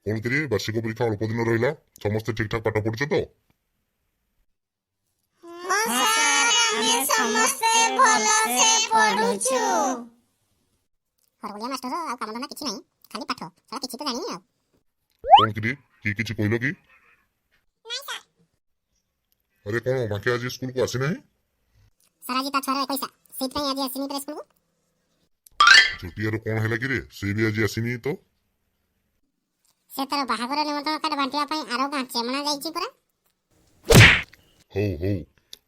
କ'ଣ କିରେ, ବାର୍ଷିକ ପରୀକ୍ଷା ଅଳ୍ପ ଦିନ ରହିଲା, ସମସ୍ତେ ଠିକ୍ ଠାକ୍ ପାଠ ପଢୁଛ ତ? ହଁ ସାର୍, ଆମେ ସମସ୍ତେ ଭଲସେ ପଢୁଛୁ। ହରବଳିଆ ମାଷ୍ଟର, ଆଉ କାମଧନ୍ଦା କିଛି ନାହିଁ, ଖାଲି ପାଠ ଛଡ଼ା କିଛି ତ ଜାଣିନି ଆଉ। କ'ଣ କିରେ, କିଏ କିଛି କହିଲ କି? ଆରେ କ'ଣ ବାଙ୍କି ଆଜି ସ୍କୁଲକୁ ଆସିନାହିଁ? ସାର୍, ଆଜି ତା ଛୁଆର 21, ସେଇଥିପାଇଁ ଆଜି ଆସିନି ପରା ସ୍କୁଲକୁ। ଝୋଟିଆର କ'ଣ ହେଲା କିରେ? ସେ ବି ଆଜି ଆସିନି ତ? ସେ ତାର ବାହାଘର ନିମନ୍ତ୍ରଣ କାର୍ଡ ବାଣ୍ଟିବା ପାଇଁ ଆର ଗାଁ ଚେମଣା ଯାଇଛି ପରା। ହଉ ହଉ,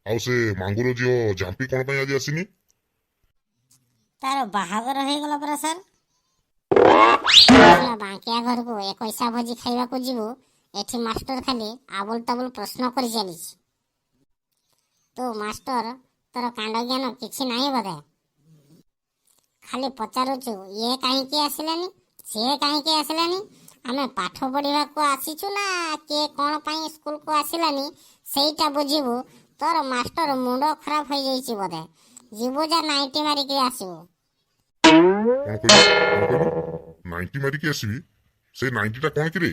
ଆଉ ସେ ମାଙ୍ଗୁର ଝିଅ ଝାମ୍ପି କ'ଣ ପାଇଁ ଆଜି ଆସିନି? ତାର ବାହାଘର ହେଇଗଲା ପରା ସାର୍। ଶଳା, ବାଙ୍କିଆ ଘରକୁ 21 ଭୋଜି ଖାଇବାକୁ ଯିବୁ, ଏଠି ମାଷ୍ଟର ଖାଲି ଆବୁଲ ତାବୁଲ ପ୍ରଶ୍ନ କରି ଚାଲିଛି। ତୁ ମାଷ୍ଟର, ତୋର କାଣ୍ଡ ଜ୍ଞାନ କିଛି ନାହିଁ ବୋଧେ। ଖାଲି ପଚାରୁଛୁ ଇଏ କାହିଁକି ଆସିଲାନି, ସିଏ କାହିଁକି ଆସିଲାନି। ଆମେ ପାଠ ପଢ଼ିବାକୁ ଆସିଛୁ ନା କିଏ କ'ଣ ପାଇଁ ସ୍କୁଲକୁ ଆସିଲାନି ସେଇଟା ବୁଝିବୁ? ତୋର ମାଷ୍ଟର ମୁଣ୍ଡ ଖରାପ ହେଇଯାଇଛି ବୋଧେ। ଯିବୁ ଯା, ନାଇଟି ମାରିକି ଆସିବୁ। କ'ଣ କହିଲୁ? କ'ଣ କହିଲୁ? ନାଇଣ୍ଟି ମାରିକି ଆସିବି? ସେ ନାଇଣ୍ଟିଟା କ'ଣ କିରେ?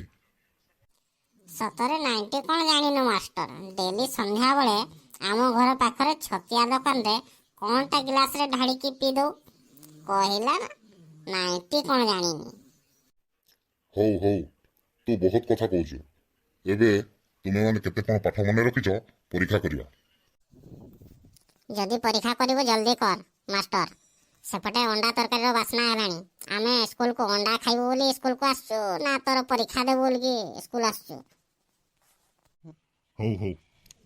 ସତରେ ନାଇଣ୍ଟି କ'ଣ ଜାଣିନୁ ମାଷ୍ଟର? ଡେଲି ସନ୍ଧ୍ୟାବେଳେ ଆମ ଘର ପାଖରେ ଛତିଆ ଦୋକାନରେ କ'ଣଟା ଗ୍ଲାସରେ ଢାଳିକି ପିଇ ଦଉ। କହିଲା ନା ନାଇଣ୍ଟି କ'ଣ ଜାଣିନି। ହଉ ହଉ, ତୁ ବହୁତ କଥା କହୁଛୁ। ଏବେ ତୁମେମାନେ କେତେ କ'ଣ ପାଠ ମନେ ରଖିଛ, ପରୀକ୍ଷା କରିବା। ଯଦି ପରୀକ୍ଷା କରିବୁ ଜଲ୍ଦି କର ମାଷ୍ଟର। ସେପଟେ ଅଣ୍ଡା ତରକାରୀର ବାସ୍ନା ହେଲାଣି। ଆମେ ସ୍କୁଲକୁ ଅଣ୍ଡା ଖାଇବୁ ବୋଲି ସ୍କୁଲକୁ ଆସୁଛୁ ନା ତୋର ପରୀକ୍ଷା ଦେବୁ ବୋଲିକି ସ୍କୁଲ ଆସୁଛୁ? ହଉ ହଉ,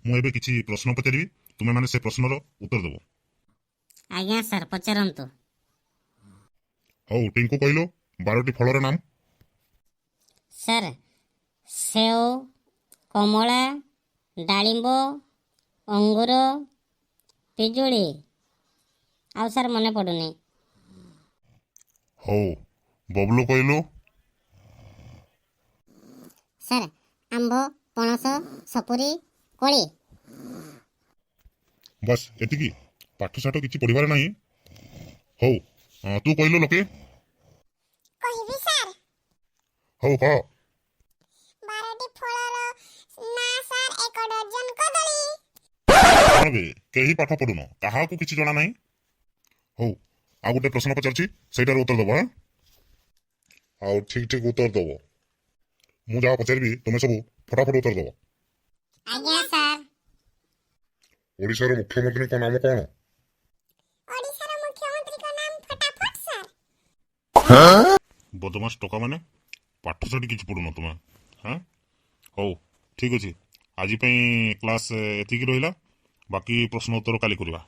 ମୁଁ ଏବେ କିଛି ପ୍ରଶ୍ନ ପଚାରିବି, ତୁମେମାନେ ସେ ପ୍ରଶ୍ନର ଉତ୍ତର ଦେବ। ଆଜ୍ଞା ସାର୍, ପଚାରନ୍ତୁ। ହଉ ଟିଙ୍କୁ, କହିଲୁ 12ଟି ଫଳର ନାମ। ସାର୍, ସେଓ, କମଳା, ଡାଳିମ୍ବ, ଅଙ୍ଗୁର, ପିଜୁଳି, ଆଉ ସାର୍ ମନେ ପଡ଼ୁନି। ହଉ ବବଲୁ, କହିଲୁ। ସାର୍, ଆମ୍ବ, ପଣସ, ସପୁରୀ, କୋଳି। ବାସ୍ ଏତିକି? ପାଠ ସାଠ କିଛି ପଢ଼ିବାର ନାହିଁ? ହଉ, ତୁ କହିଲୁ ଲୋକେ। କହିବି ସାର୍। ହଉ, କହ। 12ଟି ଫଳର ନାଁ ସାର୍, 1 ଡଜନ କଦଳୀ। କ'ଣ ବେ, କେହି ପାଠ ପଢୁନ? କାହାକୁ କିଛି ଜଣା ନାହିଁ? ହଉ, ଆଉ ଗୋଟେ ପ୍ରଶ୍ନ ପଚାରୁଛି, ସେଇଟାର ଉତ୍ତର ଦେବ। ହଁ, ଆଉ ଠିକ ଠିକ ଉତ୍ତର ଦେବ। ମୁଁ ଯାହା ପଚାରିବି ତୁମେ ସବୁ ଫଟାଫଟ ଉତ୍ତର ଦେବ। ଆଜ୍ଞା ସାର୍। ଓଡ଼ିଶାର ମୁଖ୍ୟମନ୍ତ୍ରୀଙ୍କ ନାମ କ'ଣ? ଓଡ଼ିଶାର ମୁଖ୍ୟମନ୍ତ୍ରୀଙ୍କ ନାମ ଫଟାଫଟ ସାର୍। ବଦମାସ ଟୋକା ମାନେ, ପାଠ ସାଠ କିଛି ପଢୁନ ତୁମେ? ହଁ, ହଉ ଠିକ ଅଛି, ଆଜି ପାଇଁ କ୍ଲାସ୍ ଏତିକି ରହିଲା। ବାକି ପ୍ରଶ୍ନ ଉତ୍ତର କାଲି କରିବା।